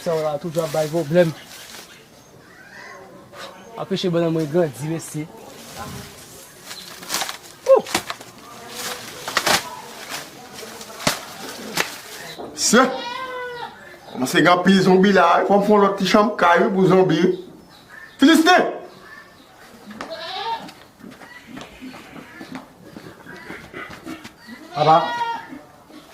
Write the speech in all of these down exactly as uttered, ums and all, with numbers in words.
Sa w la toujou ap bay pwoblèm. Anpeche bònè mwen grandi, mesye. Se kòmanse gen anpil zonbi la, wi. Fò m fè yon lòt ti chanm kay, wi, pou zonbi, wi. Filisten! Papa.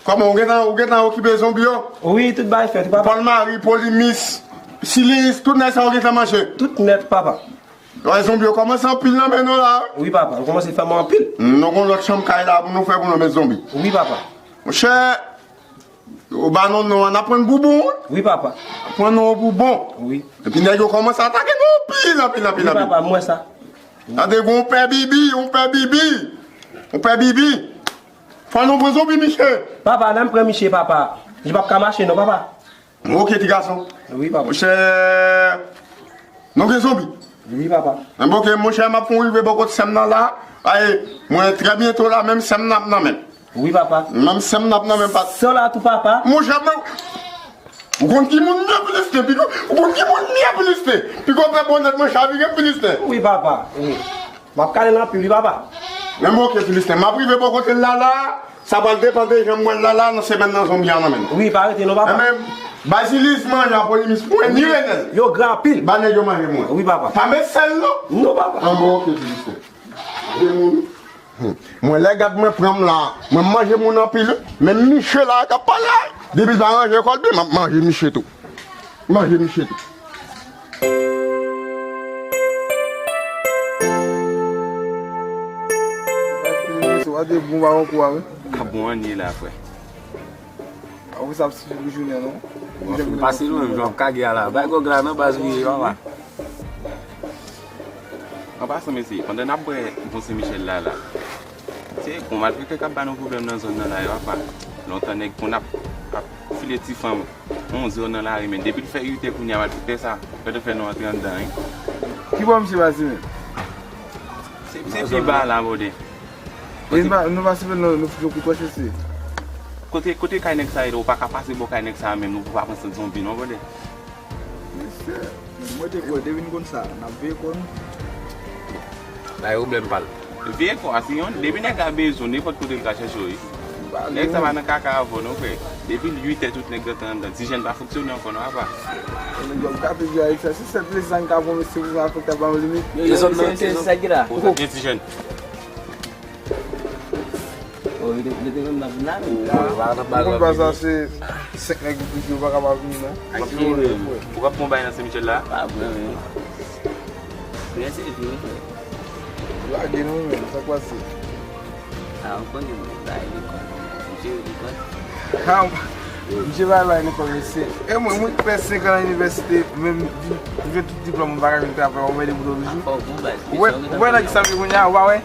Kòman, ou gentan, ou gentan okipe zonbi yo? Wi, tout bagay fèt, wi, papa. Pòl Mari, Polimis, Silis, tout nèg sa yo gentan manje? Tout nèt, papa. Wè, zonbi yo kòmanse anpil nan men nou la. Wi, papa, yo kòmanse fè mwen anpil. Nou gon lòt chanm kay la pou nou fè pou nou met zonbi. Wi, papa. Monchè, yo ba nou non an, n ap pran Boubon, wi. Wi, papa. N ap pran non Boubon. Wi. Epi nèg yo kòmanse atake nou anpil, anpil, anpil, anpil. Wi, papa, m wè sa. Tande, gon pè Bibi, yon pè Bibi. Yon pè Bibi. Fò nou pran zonbi, miche. Papa, lè m pran miche, papa, li p ap ka mache non, papa. Ok, ti gason. Wi, papa. Monchè, nou gen zonbi? Wi, papa. Enben, ok, monchè, m ap fè w rive bò kot sè m nan la. Ay, mwen, trè byento la, menm sè m nan ap nan men. Wi, papa. Menm sè m nan ap nan men, pa. Sè w la tou, papa. Monchè, mwen, ou konn ki moun m ye, Filisten? Piko, ou konn ki moun m ye, Filisten? Piko fè bonnèt mwen chavire, Filisten. Wi, papa. Wi. M ap kale l anpil, wi, papa. Enben, ok, Filisten, m ap rive bò kote l la, la. Sa pral depann de jan m wè l la, la, nan semèn nan, zonbi a nan men nou. Wi, pa rete non, papa. Enben, Bazilis manje a Polimis pou mwen, ni Renèl. Yo gran anpil. Ba nèg yo manje mwen. Wi, papa. Pa met sèl non. Non, papa. Enben, ok, Filisten. Manje moun. Hmm. Mwen, lè gad mwen pran m la, mwen manje moun anpil, wi. Menm miche la k ap pale a, depi l pa ranje kò l byen, m ap manje miche tou. Manje miche tou. Ou pa te bon ba yon kou a, wi. Ka bon an ye la, frè. Ou sa ap swiv jounen, non? Bon, fin pase nou menm, jan w ap kage a la. Bay gòg la nan baz ou ye, papa. An pasan, mesye, pandan n ap bwè bon Sen Michèl la, la, se gon malfektè k ap ba nou pwoblèm nan zòn nan la, wi, papa. Lontan nèg konn ap, ap file ti fanm onz è nan lari, men depi l fè uit è kounye a, malfektè sa, fè te fè nou antre anndan, wi. Ki bò misye pase menm? Se, se pi ba la, bòdè. E nou pa, nou pa sipè non, nou fout yon kout wòch isi. Kote, kote kay nèg sa ye la, ou pa ka pase bò kay nèg sa menm, non, pou pa pran sant zonbi, non, bòdè. Mesye, mwen te kwè, depi n konn sa, n ap veye kò n. Bay pwoblèm pa l. Veye kò a, se yon, depi nèg la bezwen, nenpòt kote l ka chèche w, wi. Nèg sa pa nan kaka avè w, non, frè. Depi uit è, tout nèg gentan anndan. Ti jèn pa fonksyone ankò, non, apa. Nèg yo ap gape vi a, se sèl plezi sa n ka pran, mesye, pou malfektè ba yon limit. Yo, yo, se, se, se sa ki la. Ou gen ti jèn. Oh, li te, li te menm nan vin la menm. Ou konn pa sa, se senk nèg ki prive, yo pa ka pa vini non. Ak ki moun menm? Ou k ap pran bay nan Sen Michèl la? Pa vre menm. Prensip li, wi, frè. Lage nou menm, sa k pase? A, ou konnen mwen bay lekòl. Misye lekòl. Ha, misye bay bay lekòl, mesye. E mwen, mwen ki fè senk an nan inivèsite, menm vin, vin tout diplòm, mwen pa ka vin travay, mwen mède pou toujou. Ou wè nan ki sa m ye kounye a, ou pa wè?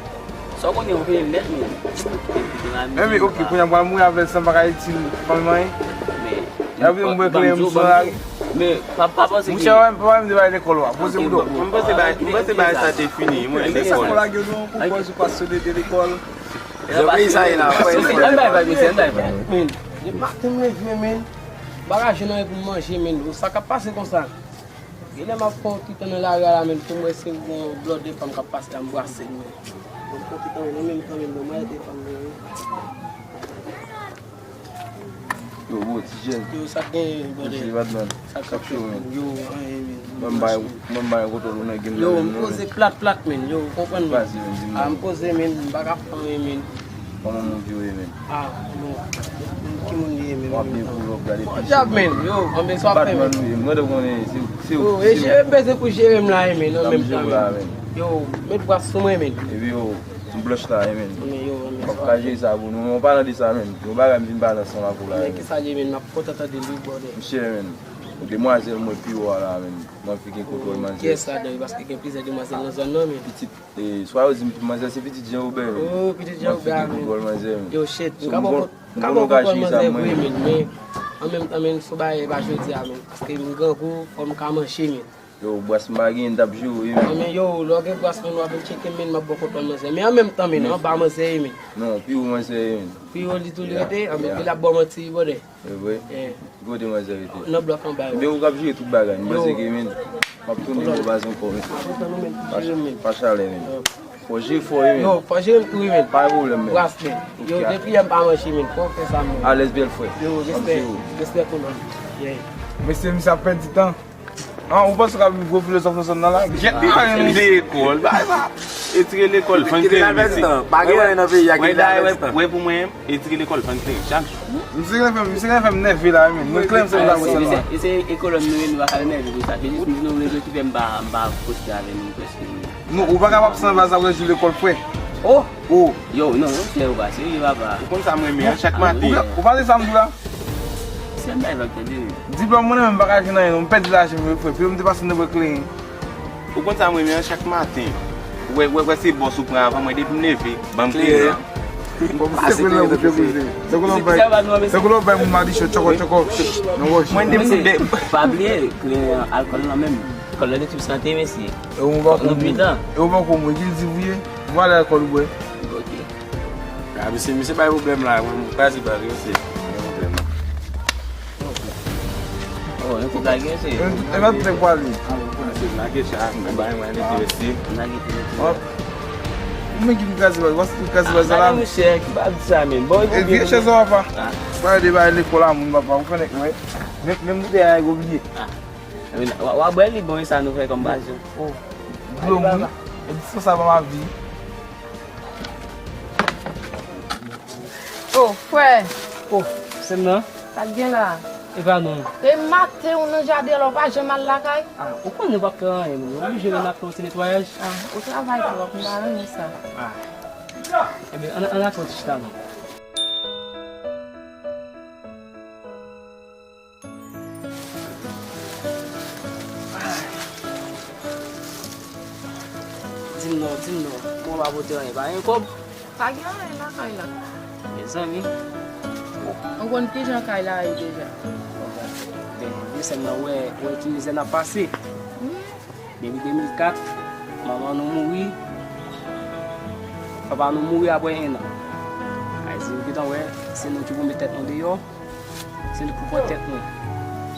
Sa w konnen, ou peye m nèt, men. Enben, ok, kounye a m pral mouri avè l san m pa ka itil fanmi m anyen. Epi m bwè kleren m sou lari. Men, pa, pa panse ke. Monchè, pa wè m, pa wè m te bay lekòl, wa. Poze m do. M panse bay, m panse bay sa te fini, mwen, lekòl. Sa lage nou pou pòz ou pa sou de lekòl. Jan peyi sa ye la, frè. Ann bay vag, mesye, ann bay vag. Men, depi maten m leve, men, m pa ka jwenn anyen pou m manje, men. Sa k ap pase konsa? Genlè m ap fè yon ti tan nan lari a la, men, pou m wè si m gon blòdè fanm k ap pase la, m brase l, men. Mwen pwofite anyen, nan menm tan menm, mwen rete fanm nan, wi. Yo, bro, ti jèn. Yo, sa k genyen, brother? Yo, se Batman. Sa k ap fèt, men? Yo, anyen, men. Mwen bay, mwen bay yon kontwòl ou nan game nan. Yo, m poze plat, plat, men. Yo, ou konprann, men? Pase, men, di m. A, m poze, men. M pa ka fè anyen, men. Kòman mouvi yo ye, men? A, bon. Ki moun li ye, men? W ap byen pull up, gade. Bon djab, men. Yo, anben sa w ap fè, men. Batman ou ye, m tande w konnen, se, se, yo, e jere m bezwen pou jere m la, men, an menm tan, men. Yo, met bras sou mwen, men. Epi yo, M blanch la, wi, men. Men yo, men. M ap ka jere sa pou nou, men an palan de sa, men. Yon bagay m vin pale ansanm ak ou la, men. Men kisa li ye, men, m ap kontan tande li, brother. Misye, men. Yon demwazèl mwen pi wo a la, men. Mwen fè gen kontwòl manzè. Kiyès ladan yo, paske gen plizyè demwazèl nan zòn nan, men. Pitit, e, swa yo di m manzè se pitit Jan Wobè, men. Oh, pitit Jan Wobè, men. Mwen fè gen kontwòl manzè, men. Yo, shit, m ka ba w kontwòl manzè vre, men, men an menm tan, men, se yon bagay pa jodi a, men. Paske m grangou, fò m ka manje, men. Yo, bras m pa genyen, m t ap jere w, wi, men. Men yo, lè w gen bras, men w ap vin tcheke, men m ap ba w kòb manzè. Men an menm tan, men, anba manzè, men. Non, pi wo manzè, men. Pi wo li tou li rete, an, men, pi l ap ba w manti, brother. E vre? Ki kote manzè rete? Nan blòk anba yo. Ebyen, ou k ap jere tout bagay. M panse ke, men, m ap tounen bò baz ankò, men. Pa chalè, men. Fò jere fò, wi, men. Yo, fò jere m tou, wi, men. Pa gen pwoblèm, men. Bras, men. Yo, depi yè m pa manje, men. Fò w fè sa, men. Alèz, bèl frè. Yo, respè. Respè pou nou. Yeah. Mesye, misye ap pèdi tan. An, ou panse w ka vin gwo filozòf nan zòn nan la? Gèt li, men. Lekòl, bay, bay. Etire lekòl, fè n klere, mesye. Pa gen anyen nan peyi a ki pèdi tan. Wè, pou mwen, etire lekòl, fè n klere chak jou. Misye gen fè m, misye gen fè m nève la, men. Nou klè m se m ta wè sèlman. Se, se ekolòn nou ye, nou pa ka nève pou sa. Se jis nou, nou rezo ki fè m pa, m pa poste avè nou prèske. Non, ou pa kapab san baz apre jou lekòl, frè. Oh! Oh! Yo, non, non, frè, ou pa serye, papa. Ou konn sa m renmen an, chak maten. Ou pa, ou pa di sa m di la? Se m bay vag tande, wi. Diplòm mwen menm pa ka jwenn anyen, non, m pèdi lajan m, frè. Pi yo m te pase nan bwè kleren. Ou konn sa m renmen an, chak maten. Wè, wè, wè, se bòs ou pran avan mwen, depi m leve, ban m kleren an. Fò m sepe nan bouch yo, koze. Tankou lè w bay, tankou lè w bay moun madichon, tchòkò, tchòkò, nan wòch. Mwen, de, de. Pa bliye, kleren an, alkòl lan menm. Alkòl lan detwi sante, mesye. E ou pa konn, e ou pa konn mwen, ki di vouye, vwala alkòl ou bwè. Ok. A, misye, misye bay pwoblèm la, mwen, mwen kraze bal yo, se, gen pwoblèm. Oh, yon ti lage, se. E, e, tout nèg pale. Se lage sa, mwen bay mwen lete rete. Lage pou rete. Ou menm ki vin kraze bal, ou pa soti kraze bal sa la. Lage mouche, ki pa di sa menm. Bon, e vye chèz ou apa. Pa de bay lekòl a moun, papa, ou fè nèg, wè. Menm, menm boutèy a, nèg obliye. W a bwè li, bon, e sa nou fè kòm baz yo. Oh. Dlo moun. E di sa, sa ban m avi. Oh, frè. Oh, sè m nan. Sa k gen la? E pa nou. E maten ou nan jaden la, ou pa janm al lakay? Ah, ou konnen w p ap fè anyen, men. Ou oblije vin ap fè yon ti netwayaj. Ah, ou travay twòp, m pa renmen sa. Ah. Ebyen, ann, ann al fè yon ti chita, non. Di m non, di m non. Kòman w pa pote anyen? Pa gen kòb? Pa gen anyen nan kay la. Mezanmi. Ou konn kijan kay la ye deja. Bon, vye sè m nan, wè, wè ki mizè n ap pase. Wi. Depi de mil kat, manman nou mouri, papa nou mouri apre en an. Sa vle di, ou gentan wè, se nou ki pou met tèt nou deyò, se nou pou pran tèt nou.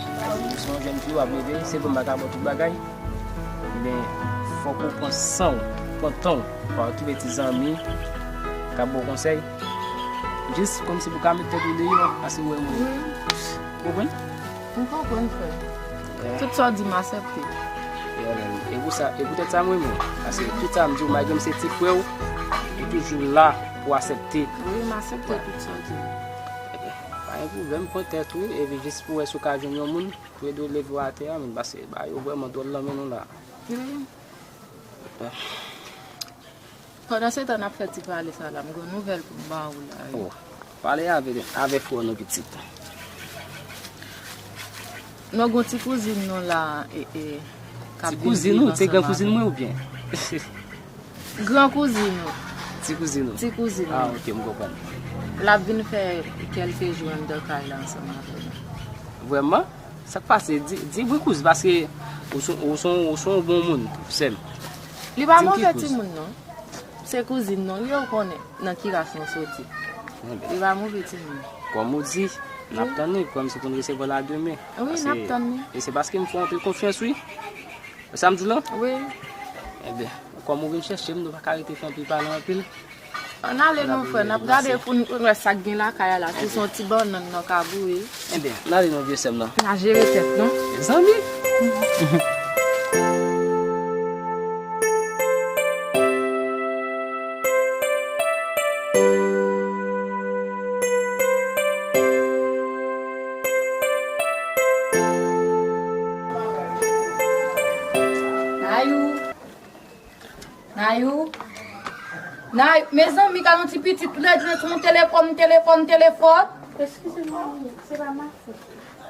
Sa vle di, ou se yon jèn fi, w ap leve, se vre m pa ka ba w tout bagay, men fòk ou pran san w, pran tan w, pa w twouve ti zanmi k ap ba w konsèy, jis kòmsi pou ka met tèt ou deyò, paske w wè mwen. Ou konprann? M konprann, frè. Tout sa w di m, m aksepte. E pou sa, e poutèt sa, mwen menm, paske tout sa m di w, malgre m se ti frè w, ou toujou la pou aksepte. Wi, m aksepte tout sa w di m. Ebyen, pa gen pwoblèm, pran tèt ou, epi jis pou wè si w ka jwenn yon moun pou ede w leve w atè a, men, paske bagay yo vrèman dwòl nan men nou la. Wi. Pandansetan n ap fè ti pale sa la, m gen yon nouvèl pou m ba ou la, wi. Oh, pale avè, avè frè w non, pitit. Non, gen yon ti kouzin nou la, e, e, k ap vin viv ansanm avè m. Ti kouzin ou? Se gran kouzin mwen oubyen? Gran kouzin ou. Ti kouzin ou? Ti kouzin ou. Ah, ok, m konprann. L ap vin fè kèlke jou anndan kay la ansanm avè nou. Vrèman? Sa k pase? Di, di wi kouz, paske ou se, ou se, ou se yon bon moun, sè m. Li pa move timoun non. Se kouzin non li, ou konnen nan ki ras nou soti. Li pa move timoun. Kòm ou di, n ap tann li, kòm se pou n resevwa l a demen. Wi, n ap tann li. E se paske m fè w anpil konfyans, wi. Sa m di w lan? Wi. Ebyen, kòm ou vin chèche m, nou pa ka rete fè anpil pale anpil. Ann ale non, frè, n ap gade pou n wè sa k gen lakay a la, si se yon ti bannann nan ka boure. Ebyen, ann ale non, vye sè m nan. N a jere tèt nou. Mezanmi. Nayou. Nayou. Nayou. Mezanmi, gade yon ti pitit red red sou yon telefòn, telefòn, telefòn. Eskize m, manmi, se pa ma fòt.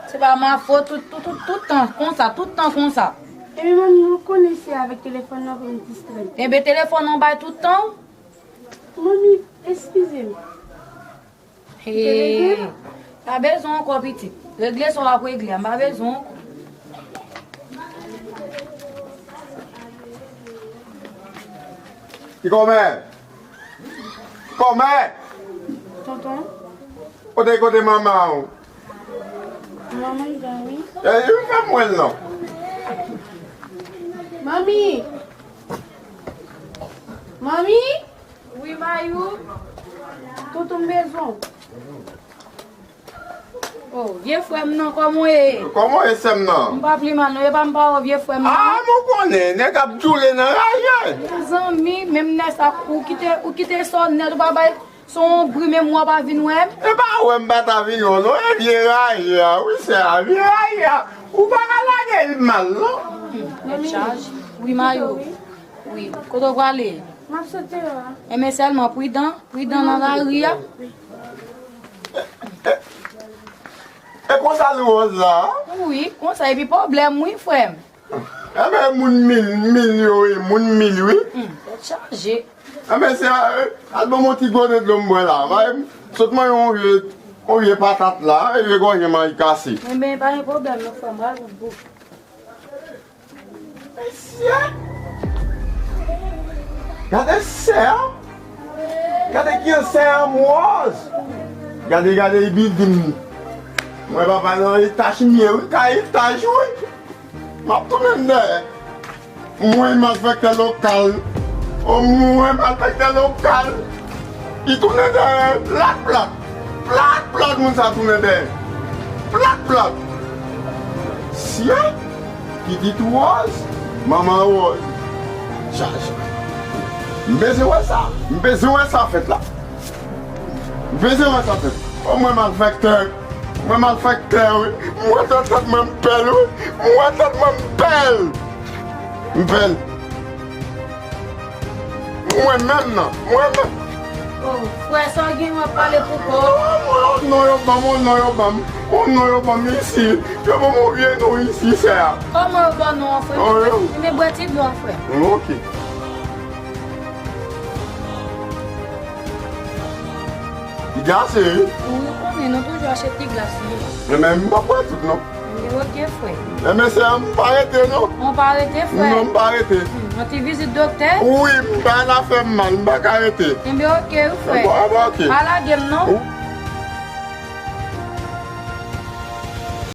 Se pa ma fòt, tout, tout, tout, tout tan konsa, tout tan konsa. Ebyen, manmi, ou konnen se avèk telefòn nan pou m distrè m. Ebyen, telefòn nan bay tout tan. Manmi, eskize m. Hey, pa bezwen ankò, pitit. Regle sa w ap regle a, m pa bezwen ankò. Ti kòmè! Kòmè! Tonton? Kote, kote manman w? Manman m dòmi. E, li fè m wè l non. Manmi! Manmi! Wi, Mayou. Tonton m bezwen w. Oh, vye frè m nan, kòman w ye? Kòman w ye, sè m nan? M pa pi mal non, e pa m pa wè w, vye frè m nan. Ah, mwen konnen, nèg ap djoule nan raje. Mezanmi, menm nèg sa, ou kite, ou kite sa w nèt, ou pa bay sa w yon bri, menm w pa vin wè m. E pa wè m pa ta vin wè w non, e vye raje a, wi sè a, vye raje a. Ou pa ka lage l mal non. Hmm, tèt chaje. Wi, Mayou. Wi, kote w prale? M ap sot deyò a. Enben sèlman pridan, pridan nan lari a. E konsa nou wòz la? Wi, konsa, epi pwoblèm wi, frè m. Enben moun mil, mil yo ye, moun mil wi. Hmm, tèt chaje. Enben se, eh, al ban m yon ti gode dlo m bwè la. Bay m, sot manyen yon vye, yon vye patat la, e vye gòje m annik kase. Enben pa gen pwoblèm non, frè m, al bout. Mesye! Gade sè a! Gade kijan sè a wòz! Gade, gade, li bidin. Mwen papa nan etaj m ye wi, kay etaj wi. M ap tounen dèyè. Mwen malfektè lokal. O mwen malfektè lokal. Li tounen dèyè, plat, plat. Plat, plat, moun sa tounen dèyè. Plat, plat. Sye, pitit wòz, manman wòz. Chaje. M bezwen wè sa. M bezwen wè sa fèt la. M bezwen wè sa fèt. O mwen malfektè. Mwen malfektè, wi. Mwen tèt mwen m pèl, wi. Mwen tèt mwen m pèl. M pèl. Mwen menm nan, mwen menm. Oh, frè, sa w gen w ap pale pou kò w? Non, non, yo ban m, non, yo ban m. Oh, non, yo ban m isi. Yo ban m yon vye non isi, sè a. Kòman yo ban w non an, frè? Oh, yo. Men bwè ti dlo a, frè. Ok. Li glase, wi. Wi, ou konnen, nou toujou achte ti glas, wi. Men m p ap bwè tout, non. Li oke, frè. Enben, sè a, m pa rete, non. Ou pa rete, frè? Non, m pa rete. Hmm, yon ti vizit doktè? Wi, m bay la fè m mal, m pa ka rete. Enben, oke, wi, frè. Enben, enben, oke. Pa lage m, non. Ou-